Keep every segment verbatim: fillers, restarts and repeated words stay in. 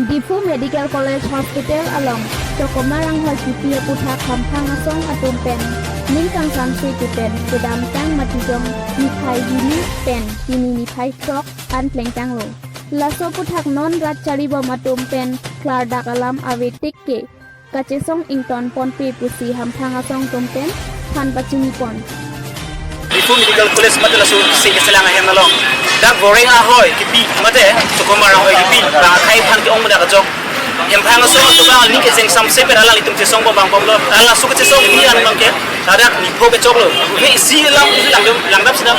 Diphu Medical College Hospital along Chokomar anghoi kipi aputhak hamphang asong atum pen ning kangsamse kepen kedamtang matijong niphai hini pen pini niphai throk an plengtanglo. Laso aputhak non rat charibom atum pen klardak alam ave tik ke kachesong ington ponpe pusi hamphang asong atum pen than pachini pon. Diphu Medical College mate laso si keselang ahem along dak Boreng ahoi kipi mate Chokomar ahoi kipi bang akhei aphan ke-ong dak ajok hamphang asong atum bang ning kechengsamse pen alanglitum chesong bom bang bomlo. Alang laso kechesong pini an bang ke ladak nipho kechoklo. He isi lam isi langdam langdam sinam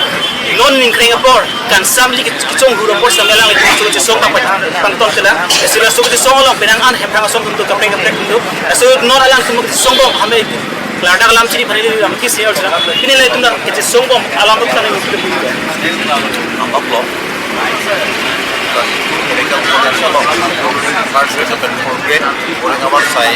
non ningkreng apor kangsam ili kechong hur apor sitame alanglitum laso kechesong pang pangton kelang. Isi laso kechesong along penang an hamphang asong atum kaprek kaprek atum. Laso non alangtum kechesong bom hame klardak alam chini phan ili lam kisi or sila. Pini ilitum dak kechesong bom alam atum kami. Ang upload. Medical College along first second fourth grade Boreng avar asai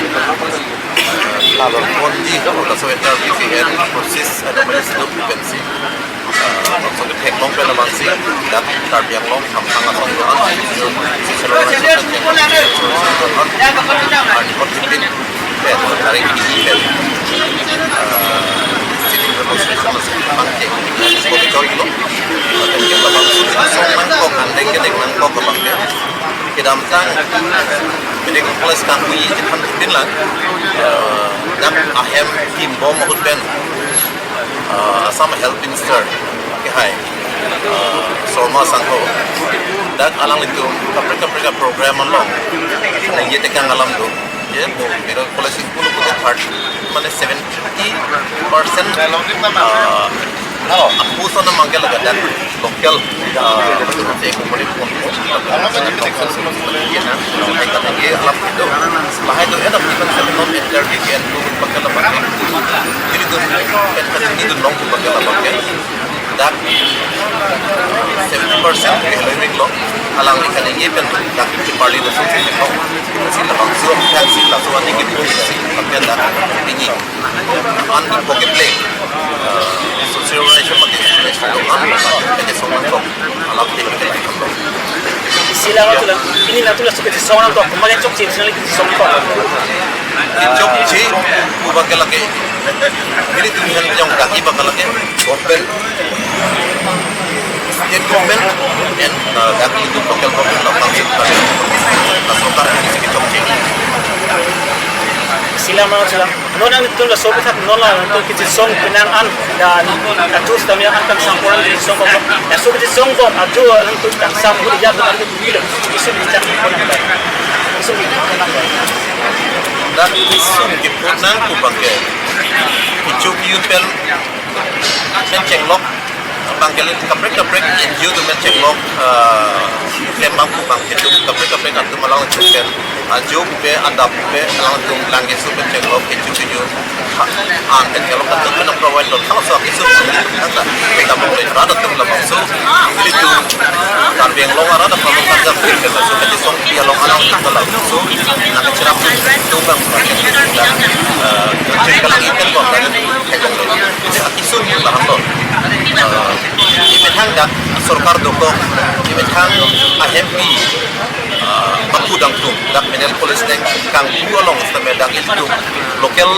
lalon ponji laso interview ke process anomalies do pensi. Laso ketheklong pen abangsi dak Karbi Anglong hamphang asong doan, social organization pen, arni hot tipin pen, tarik ini pen, sitting demonstration masih pangke, bagi joi lo, bagi abangsi asong nangkok, andeng kedeng nangkok abangke. Kedamtang Medical College kanghui iphan tipin lang, dak ahem tim bom ahut pen, Assam Health Minister kehai, Sarma Sangho, dak alanglitum kaprek kaprek program along, ye tekang alam do, ye bo Medical College school ko third, mane seventy percent, apu sana mangke laga dak local, ah, se ko pon ko, local se ko ye na, local ka ye alam do. Lahai do end up even seven non interview ke and ko bakal apa. Jadi do pen ka ni do long ko bakal apa ke. Dak seventy percent ke lebih lo. Alangli kali ye pen dak ke parli do sung sung ko. Si labangso, si laso ani ke pun si, tapi dak ini. An di poke play. Social relation mati, relation do an, eke songan kok. Alap di poke play kok. Isi lang tu lang, pini nangtum laso kechesong nangkok, kemarin chokche, isi lang kechesong nangkok. Chokche, pu bangke lake. Ilitum yang kaki bangke lake, government. State government and, uh, dak ilitum local government, local government. Laso ta isi kechokche. Isi lang, isi lang. Non nangtum laso aputhak non nangtum kechesong penang an dan atu sitame an kangsam pon kechesong bom. Laso kechesong bom atu nangtum kangsam hut ijat nangtum pilo. Isu bichar pon nang. Isu bichar pon nang. Dak isu ke pon nang pu bangke. Kecho ke-un pen pen chenglok. Bangke le kaprek kaprek N G O atum pen chenglok, eh, klem bang pu bangke atum kaprek kaprek atum alangtum pen ajo pu pe adap pu pe alangtum lang keso pen chenglok kecho kecho. Ha, an pen chenglok atum pen provide lo thang so keso pu ni thang ta. Pekam bang le rat atum labangso. Ilitum Karbi Anglong arat atum labangso pen keso pen song pi along alangtum labangso. Nang cherap tu bang bang, eh, cengkalang ikan bang bang. Isun laham lo. Eh, imethang dak sorkar dokok, imethang ahem pi, eh, baku dangtum, dak Medical College neng kangpu along sitame dak ilitum local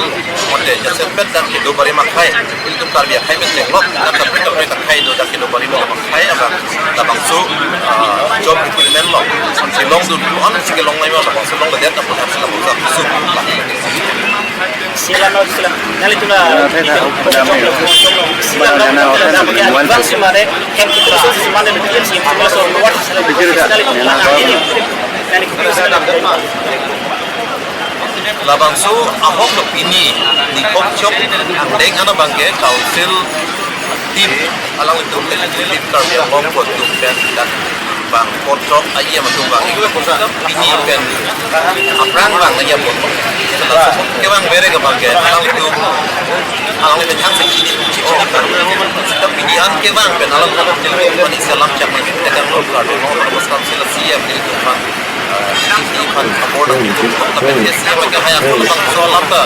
mate jasemet dak kedo barim akhei, ilitum Karbi akhei pen chenglok, dak kaprek kaprek akhei do dak kedo barim akhei abang, labangso, eh, job recruitment lo, si long dun tu on, si kelong nai ma labangso longledet, dak pun harus labangso isun lah. Sila no sila. Nangli tuna. Sila no sila. Advance mare kan kita so mane bikin si kita so what sila. Nangli tuna. Nangli tuna. Labangso ahok lo pini ni kok chok deng ana bangke council team alangtum Legislative Karbi Anglong ko tum pen dak bang kotrok aye ma tum bang. Pini pen aphrang bang na ya bo. Kevang bere ke bangke alangtum alangtum chang se chini chini. Pini an kevang pen alangtum ni ko ni salam chak ni tegang lo Karbi Anglong Autonomous Council C M ni ko bang. Isi aphan khapor dam, tapi dia siap ke haya ko bang so lam ta.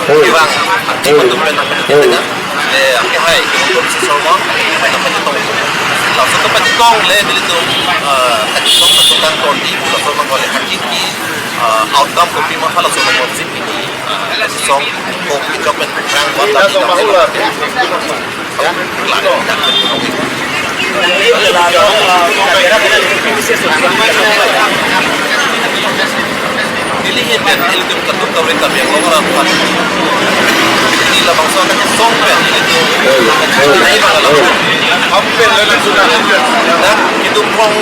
Kevang, ati ko tum pen apa ni kan? Eh, ake hai, ko tum si Sarma, pen apa ni tong. Langsung ke pati Song le nelitum, ah, kachesong kachesong tangkon di, laso abang kali haki ki, ah, outcome kopi ma halaso abang kali si pini, ah, kachesong ko kechok pen rang wan tadi. Neli hin pen ilitum katu kawin kami yang orang kuat. Neli labangso kachesong pen ilitum. Nai bang alam. Ham pen lele sudah. Dan ilitum phong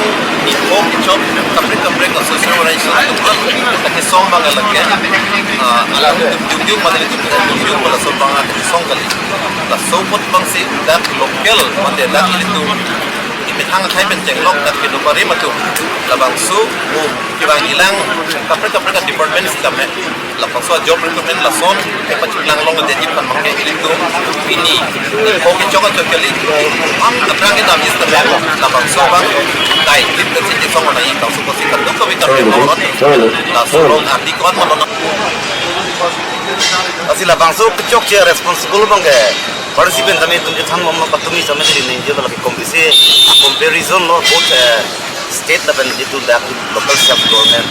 ni phong ni chop kaprek kaprek asosiasi orang Islam. Kachesong bang alam ya. Ah, alam ilitum jujur pada ilitum jujur pada song bang kachesong kali. Laso apot bang si dak local mate dak ilitum imithang akhai pen chenglok dak kedo pari matu. Labangso mo kibang ilang kaprek kaprek department sitame. Labangso job recruitment lason kepachiklang long de jip kan mangke ilitum pini. Ko kechok kechok kali. Ang kaprang ke dam sitame. Labangso bang dai jip kan si song na i bangso ko si katu kami kami. Laso long arti kon mano. Lasi labangso kechokche responsible bang ke participant kami tum chethan mom lo patumi same di ning jo lagi kompetisi comparison lo both, eh, state lapen jitu dak local self government.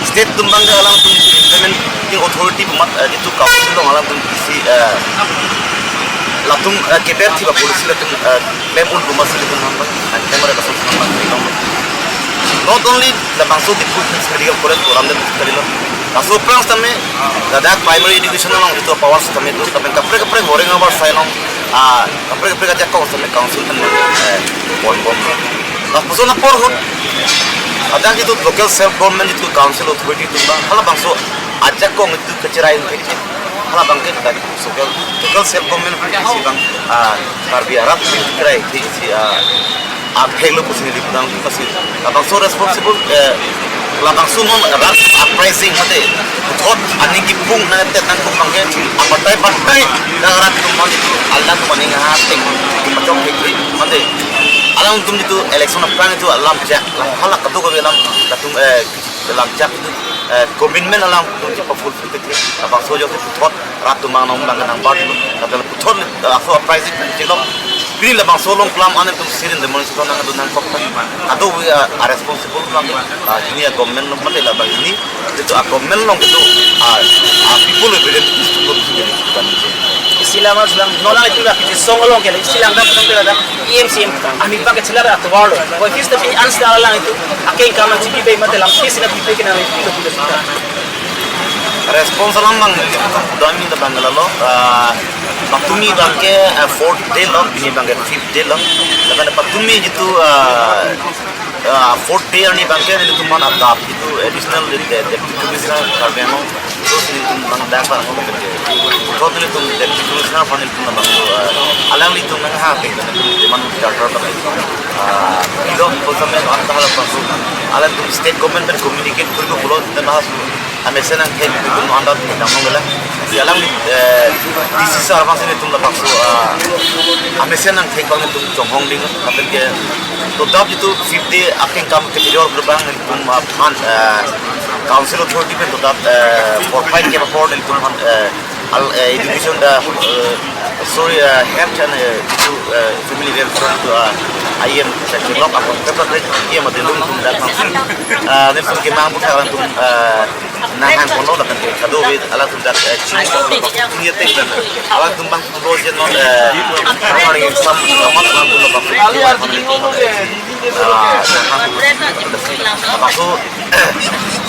State atum bang ke alangtum implementing authority bumat, eh, jitu council along alangtum isi, eh, latum, eh, keber thiba policy latum, eh, klem un bumat si latum hamba, eh, klem ada kasus hamba. Not only labangso Diphu Medical College program de kalilo. Laso aphrang sitame, ladak primary education along jitu power sitame do, lapen kaprek kaprek boring abar sai along, ah, kaprek kaprek ajakong sitame council kan, eh, pon pon. Lapuson apor ahut, ladak jitu local self government jitu council authority atum bang, halabangso ajakong jitu kacherai un thek. Halabang ke ladak local, local self government authority si bang, ah, Karbi arat si kacherai un thek si, ah, aphek lo pusi neli pudam pasi. Labangso responsible, eh, labangso non rat uprising mate puthot aning kipung na te tang kung bang ke apatai patai dak rat atum mate alang atum aning ha ting kipachok thek mate alangtum jitu election aphrang jitu alam jak hala kadu kave alam latum, eh, alam jak jitu, eh, commitment alangtum jitu fulfill thek. Labangso jok puthot rat atum bang nong bang nang bat lapen puthot, eh, aso uprising chilok. Pini labangso along klam an atum sirin demonstration nangdun nangkok pen. Ado, eh, a responsible bang, eh, ini a government along mate labang ini. Jitu a government along jitu, ah, ah, people representatives atum along sini. Isi alam alam non lang itu dak kachesong along ke isi alam dak dak dak E M C M ami bang kachela dak atuar lo. Ko fis tapi an sala lang itu akeng kam chipi pe mate lam fis na pipe ke nang itu. Response alam bang, dami da bang lalo, ah, patumi bang ke, ah, fourth day lo, pini bang ke fifth day lo. Lapen patumi jitu, ah, ah, fourth day arni bang ke nelitum aphan adap jitu additional de-, de-, deputy commissioner Karbi Anglong. So nelitum bang dak bang lo ke. So nelitum deputy commissioner aphan nelitum bang lo, ah, alanglitum nang ha ke nelitum demand charter bang. Ah, ilo ko samen anta hala pasu. Alangtum state government pen communicate kuri ko pulo tema ha. Amesen nangthek tum anda tum dam hong gela. Si alangli, eh, D C sir bang si nelitum labangso, ah, amesen nangthek bang nelitum chonghong ding, lapen ke todap jitu fifth day akeng kam kejor berbang nelitum, ah, aphan, eh, council authority pen todap, eh, four five ke apor nelitum aphan, eh, al, eh, education da, eh, sorry, eh, health and, eh, jitu, eh, family welfare jitu, ah, I M section lok apor, pepa kre, I M ate lung tum dak nang. Ah, nelitum kemang buta alangtum, eh, nang han kono lapen ke kado we alangtum dak, eh, chini kono lapen ke chini te kan. Alangtum bang pulo jen non, eh, kemarin sam amat alangtum lapen ke ah, nang han. Lapen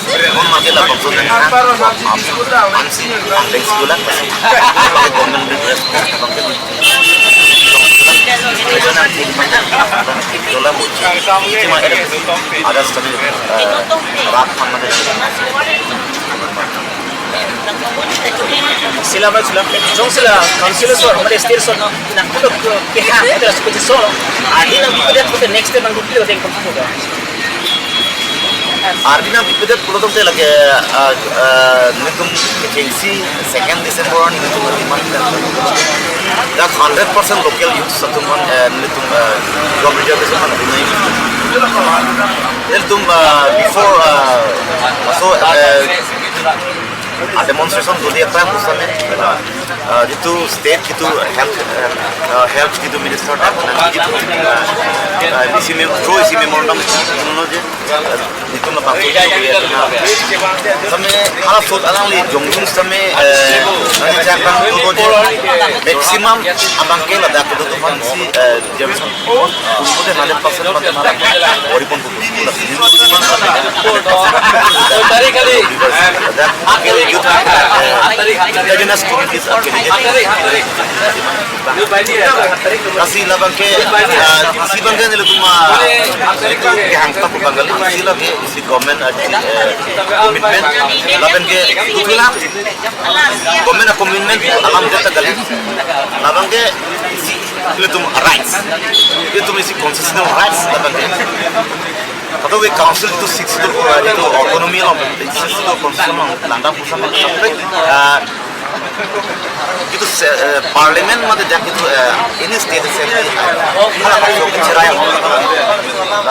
ke non mati lapen ke nang han. Am, am, ansi, ansi sekolah pasti. Pakai government big response lapen ke. Dola muji. Cuma ada, ada sekali, eh, rat sama dengan Sila ba sila. Jong sila council so, mari state so, na kudo ke ha, kita suku so. Adi nang di kuda ke next time nang di kuda deng kuda. Ardi nang pipedet pulo tong te lake, ah, ah, nelitum kechengsi second December nelitum demand kan. Dak hundred percent local youth atum kan, eh, nelitum, eh, job reservation kan demand. Nelitum, ah, before, ah, so, eh, a demonstration do dia pram pusat ne. Ah, jitu state jitu health, ah, health jitu minister dak nangji jitu, ah, ah, isi mem-, through isi memorandum jitu, ah, jitu na bangso jitu ya na. Same hala sot alangli jongjung same, eh, nangji chak bang tu je maximum abang ke ladak tu tu man si, eh, jam Kumpul hundred percent mate mara. Ori pon kumpul la sini. Dari kali. Dari youth, eh, indigenous communities. Kasi labang ke, eh, si bang ke nelitum, eh, kehang ta bang kali, si lagi si government, eh, commitment, labang ke tu bilang. Government a commitment alam jata kali. Labang ke isi ilitum rights. Ilitum isi constitutional rights labang ke. Atau we council itu six itu, uh, itu autonomy along, six itu constitution along, langdam pusat along, sampai, uh, itu se-, uh, parliament mate dak itu, uh, ini state assembly, uh, hala kapso ke cerai along,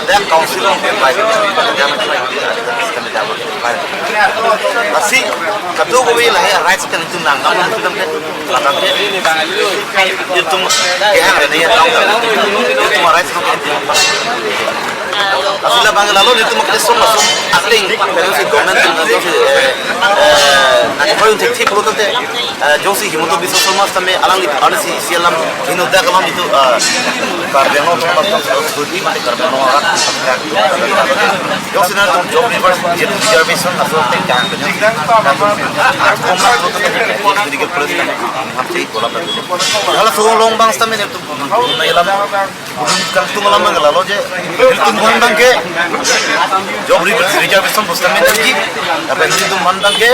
dak council along, uh, Lasi, kado kave lahai rights kan itu nang, kamu itu kan, kamu itu, itu kehang ada ya, itu rights kan itu. Lasi labang lalu itu makin song masuk, asing, kalau si government itu, kalau si, eh, eh, nanti kalau untuk tip perlu tante, eh, jong si Himanta Biswa Sarma sitame alangli, alangli si, si alam, hinoda kalam itu, eh, Karbi Anglong, Karbi Anglong, Karbi Anglong, Jok sinar tum job reverse, reservation laso tengkang penyo. Koma to to medical college kan ham sei bola ta. Hala so long bang sitame netum na ilam. Kang tung alam bang lalo je. Tum bang bang ke job reverse, reservation bus sitame nangji. Apa netum bang bang ke,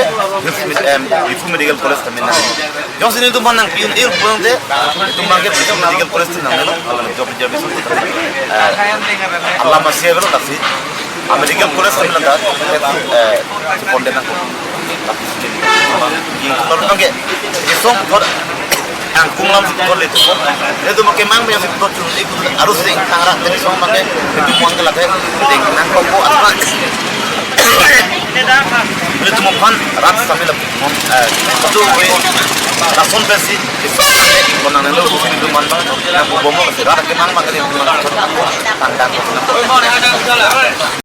em, Diphu Medical College sitame nangji. Jok sini tum bang nang piun il pulang te. Tum bang ke Diphu Medical College nangnelo. Job reservation. Eh, alam masih available, tapi, ah, medical college kami langka, eh, konten nangkok. Tapi sini, yang kalau pakai, isong kot, angkung lam kot le tu. Itu pakai mang yang si kot tu, itu harus sing tangra, jadi isong pakai, itu muang ke lagi, ding nangkok ko apa. Itu mau pan, rat sambil, eh, itu, lason pensi, isong pakai, konang nelo, itu mana, yang bom lo, rat ke mang, mang ke, mang, tang, tang.